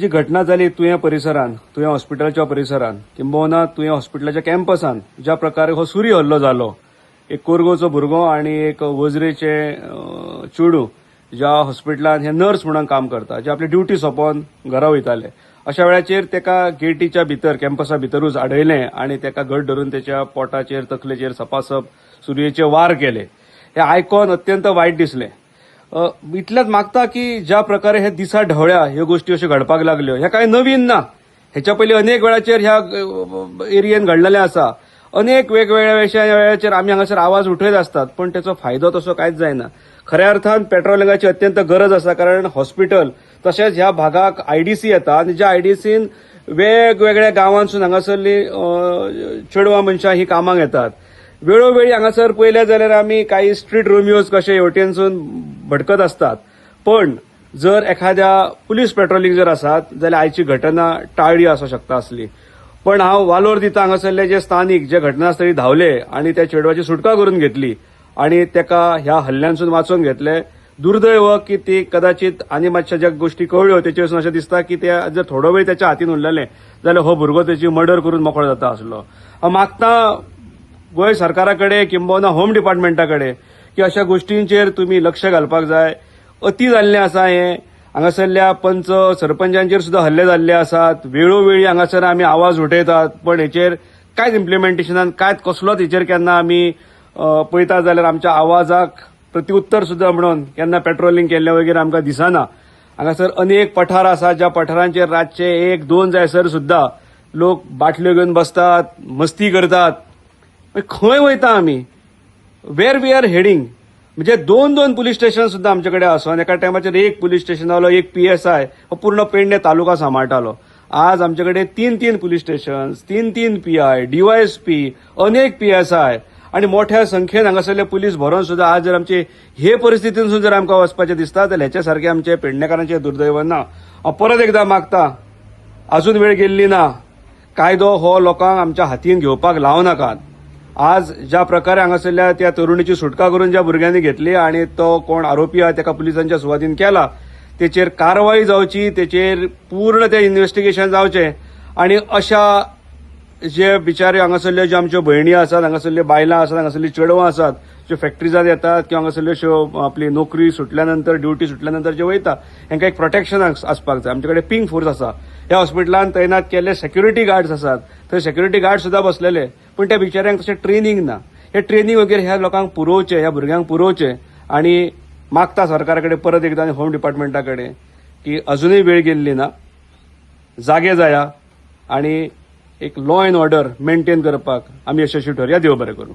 जी घटना जाली तुयें परिसरान, तुयें हॉस्पिटलाच्या परिसरान, किंबहुना तुयें हॉस्पिटलाच्या कॅम्पसान ज्या प्रकारे हो सुरी हल्लो जालो, एक कोरगोचो भुरगो आनी एक वजरेचे चेडूं ज्या हॉस्पिटलान हे नर्स म्हणून काम करता, जे आपली ड्युटी सोंपोवन घरा वयताले, अशा वेळाचेर तेका गेटीच्या भितर, कॅम्पसा भितरूच आडयलें आनी तेका घट धरून तेच्या पोटाचेर, तकलेचेर सपासप सुरयेचे वार केले. हे आयकोन अत्यंत वायट दिसलें. इतलेंच मागता की ज्या प्रकारे हे दिसा ढवळ्या ह्यो गोश्टी अश्यो घडपाक लागल्यो, हे कांय नवीन ना. हेच्या पयलीं अनेक वेळाचेर ह्या एरियेन घडलेलें आसा. अनेक वेगवेगळ्या वेळाचेर आमी हांगासर आवाज उठयत आसतात, पण तेचो फायदो तसो कांयच जायना. खऱ्या अर्थान पेट्रोलिंगाची अत्यंत गरज आसा, कारण हॉस्पिटल तशेंच ह्या भागाक आयडीसी येता आनी ज्या आयडीसीन वेगवेगळ्या गांवांतसून हांगासरली चेडवां मनशां ही कामाक येतात. वेळोवेळी हांगासर पळयलें जाल्यार आमी काही स्ट्रीट रोमियोज कशे हेवटेनसून भटकत आसतात, पण जर एखाद्या पुलीस पेट्रोलिंग जर आसात जाल्यार आयची घटना टाळ्ळी आसूं शकता आसली. पण हांव वालोर दिता हांगासरले जे स्थानीक जे घटनास्थळी धांवले आनी त्या चेडवाची सुटका करून घेतली आनी तेका ह्या हल्ल्यांसून वाचोवन घेतले. दुर्दैव की ती कदाचित आनी मातश्या ज्या गोश्टी कळ्ळ्यो तेचेरसून अशें दिसता की ते जर थोडो वेळ तेच्या हातीन उरलेले जाल्यार हो भुरगो तेची मर्डर करून मोकळो जाता आसलो. हांव मागता गोंय सरकारा कडेन किंबहुना होम डिपार्टमेंटा कडेन की अशा गोश्टींचेर तुमी लक्ष घालपाक जाय. अती जाल्लें आसा हें. हांगासरल्या पंच सरपंचांचेर सुद्दां हल्ले जाल्ले आसात. वेळोवेळी हांगासर आमी आवाज उठयतात, पण हेचेर कांयच इम्प्लिमेंटेशनान कांयच कसलोच हेचेर केन्ना आमी पळयता जाल्यार आमच्या आवाजाक प्रतिउत्तर सुद्दां म्हणून केन्ना पेट्रोलिंग केल्लें वगैरे आमकां दिसना. हांगासर अनेक पठार आसात ज्या पठारांचेर रातचे 1-2 जायसर सुद्दां लोक बाटल्यो घेवन बसतात, मस्ती करतात. खंय वयता आमी? वेर we R heading? म्हणजे 2-2 पुलीस स्टेशन सुद्दां आमचे कडेन आसून एका टायमाचेर एक पुलीस स्टेशनालो एक PSI हो पूर्ण पेडणे तालुका सांबाळटालो. आज आमचे कडेन 3-3 पुलीस स्टेशन, 3-3 PI, DYSP, अनेक PSI आनी मोठ्या संख्येन हांगासरले पुलीस भरोन सुद्दां आज जर आमचे हे परिस्थितीनसून जर आमकां वचपाचें दिसता जाल्यार हेच्या सारकें आमचे पेडणेकारांचें दुर्दैव ना. हांव परत एकदां मागता, अजून वेळ गेल्ली ना. कायदो हो लोकांक आमच्या हातीन घेवपाक लावं नाकात. आज ज्या प्रकारे हांगासरल्या त्या तरुणीची सुटका करून ज्या भुरग्यांनी घेतली आनी तो कोण आरोपी आहा तेका पुलिसांच्या सुवादीन केला, तेचेर कारवाय जावची, तेचेर पूर्ण तें इन्वेस्टिगेशन जावचें आनी अशा जे बिचारे हांगासरल्यो ज्यो आमच्यो भयणी आसात, हांगासरल्यो बायलां आसात, हांगासरलीं चेडवां आसात ज्यो फॅक्टरीजात येतात किंवा हांगासरल्यो अश्यो आपली नोकरी सुटल्या नंतर, ड्युटी सुटल्या नंतर जे वयता, हेंकां एक प्रोटेक्शन आसपाक जाय. आमचे कडेन पिंक फोर्स आसा, ह्या हॉस्पिटलान तैनात केल्ले सेक्युरिटी गार्ड्स आसात, थंय सेक्युरिटी गार्ड सुद्दां बसलेले, पूण त्या बिचाऱ्यांक तशें ट्रेनींग ना. हे ट्रेनींग वगैरे ह्या लोकांक पुरोवचें, ह्या भुरग्यांक पुरोवचें आनी मागता सरकारा कडेन परत एकदां आनी होम डिपार्टमेंटा कडेन की अजुनूय वेळ गेल्ली ना, जागे जाया आनी एक लॉ एंड ऑर्डर मेंटेन करपाक आमी यशस्वी ठरया. देव बरें करूं.